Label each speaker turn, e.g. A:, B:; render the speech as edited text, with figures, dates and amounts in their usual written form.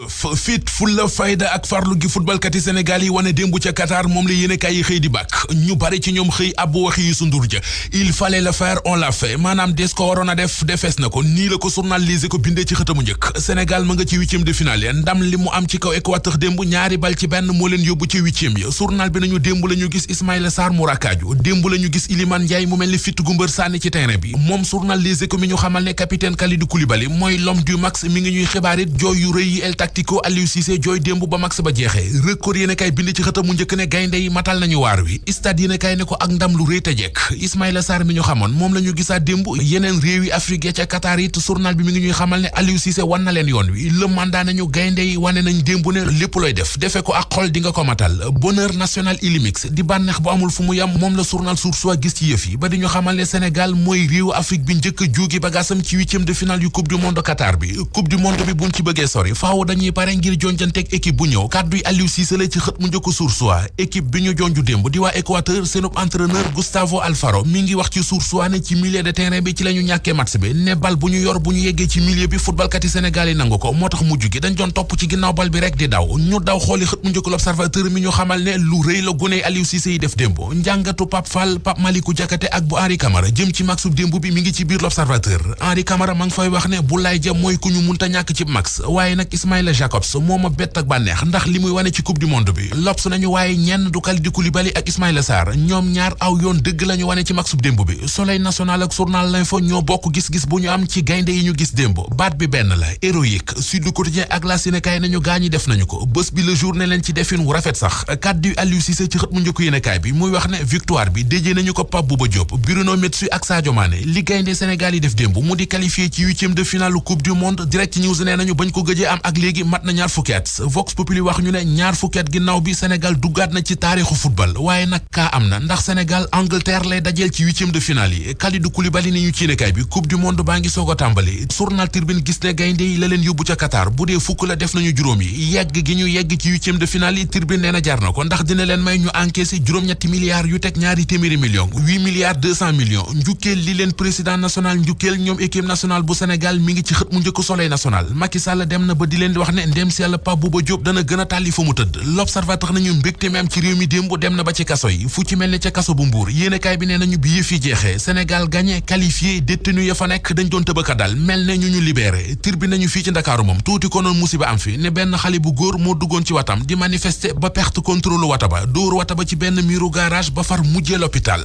A: fit fulla fayda ak farlu gi footballkat yi Sénégal yi wane démb ca Qatar moom la yéenekaay yi xëy di bàkk ñu bari ci ñoom xëy ab waxi Youssou Ndour ja il fallait le faire on l'a fait maanaam des ko waroon a defees na ko nii la ko journal Les Échos bindee ci xëtamu njëkk Sénégal ma nga ci huitième de finale ya ndam li mu am ci kaw Équateur démb ñaari bal ci benn moo leen yóbbu ci huitième ya journal bi nañu démb la ñu gis Ismaïla Sarr mu rakkaaju démb la ñu gis Iliman Ndiaye mu mel ni fitt gu mbër sànni ci terrain bi moom journal Les Échos mi ñu xamal ne capitaine Kalidou Koulibaly mooy l'homme du match mi ngi ñuy xibaar it jooy yu rëy yi El Tactico Aliou Cissé jooy démb ba max ba jeexee record yéen kay bind ci xëtam mu njëkk ne gaynde yi matal nañu waar wi stade yéen kay ne ko ak ndam lu rëy te jekk Ismaïla Sarr mi ñu xamoon moom la ñu gisaat démb yeneen réew yi Afrique ya ca Qatar it journal bi mi ngi ñuy xamal ne Aliou Cissé wan na leen yoon wi le mandat nañu gaynde yi wane nañ démb ne lépp looy def defe ko ak xol di nga ko matal bonheur national illimix di bànneex bu amul fu mu yam moom la journal Source A gis ci yëf yi ba di ñu xamal ne Sénégal mooy réewu Afrique bi njëkk a jógi bagaasam ci huitième de finale yu coupe du monde Qatar bi coupe du monde bi buñ ci bëggee sori faaw dañuy pare ngir jonjanteeg équipe bu ñëw kàddu yi Aliou Cissé la ci xët mu njëkk Source A équipe bi ñu jonju démb di waa Équateur seenub entraîneur Gustavo Alfaro mi ngi wax ci Source A ne ci milieu de terrain bi ci la ñu ñàkkee match bi ne bal bu ñu yor bu ñu yeggee ci milieu bi footballkat yi Sénégal yi nangu ko moo tax mujj gi dañ doon topp ci ginnaaw bal bi rek di daw ñu daw xooli xët mu njëkk L'Observateur mi ñu xamal ne lu rëy la guney Aliou Cissé yi def démb njàngatu Pape Fall Pape Malick Diakhaté ak bu Henri Camara jëm ci maxub démb bi mi ngi ci biir L'Observateur Henri Camara ma ngi fay wax ne Boulaye Dia mooy ku ñu munta ñàkk ci max waaye nag Ismaïla Jacobs moo ma bett ak bànneex ndax li muy wane ci coupe du monde bi L'Obs nañu waaye ñenn du Kalidou Koulibaly ak Ismaïla Sarr ñoom ñaar aw yoon dëgg lañu wane ci maxub démb bi Soleil national ak journal L'Info ñoo bokk gis-gis bu ñu am ci gaynde yi ñu gis démb baat bi benn la héroïque Sud Quotidien ak La Sénégal nañu gaañi def nañu ko bés bi le jour ne leen ci defin wu rafet sax kàddu Aliou Cissé ci xët mu njëkk yéenekaay bi muy wax ne victoire bi déjee nañu ko Pape Bouba Diop Bruno Metsu ak Sadio Mané li gaynde Sénégal yi def démb mu di qualifié ci huitième de finale coupe du monde Direct News nee nañu bañ ko gëjee am ak léegi mat na ñaar fukki at Vox Populi wax ñu ne ñaar fukki at ginnaaw bi Sénégal duggaat na ci taarixu football waaye nag kaa am na ndax Sénégal Angleterre lay dajeel ci huitième de finale yi Kalidou Koulibaly ni ñu ci yéenekaay bi coupe du monde baa ngi soog a tàmbali journal Tribune gis ne gaynde yi la leen yóbbu ca Qatar bu dee fukk la def nañu juróom yi yegg gi ñu yegg ci huitième de finale yi Tribune nee na jar na ko ndax dina leen may ñu encaissé juróom-ñetti milliards yu teg ñaari téeméeri millions 8 milliards 200 millions njukkeel li leen président national njukkeel ñoom équipe nationale bu Sénégal mi ngi ci xët mu njëkk Soleil national Macky Sall dem na ba di leen di wax ne ndem si yàlla Pape Bouba Diop dana gën a tàlli fa mu tëdd L'Observateur nañu mbégte mi am ci réew mi démb dem na ba ci kaso yi fu ci mel ne ca kaso bu Mbuur yéenekaay bi nee nañu bi yëf yi jeexee Sénégal gagné qualifié détenu ya fa nekk dañ doon tëbaka dal mel ne ñu libéré Tribune nañu fii ci Ndakaaru moom tuuti ko noon musiba am fi ne benn xale bu góor moo duggoon ci watam di manifester ba perte contrôle wata ba dóor wata ba ci benn miiru garage ba far mujjee l'hôpital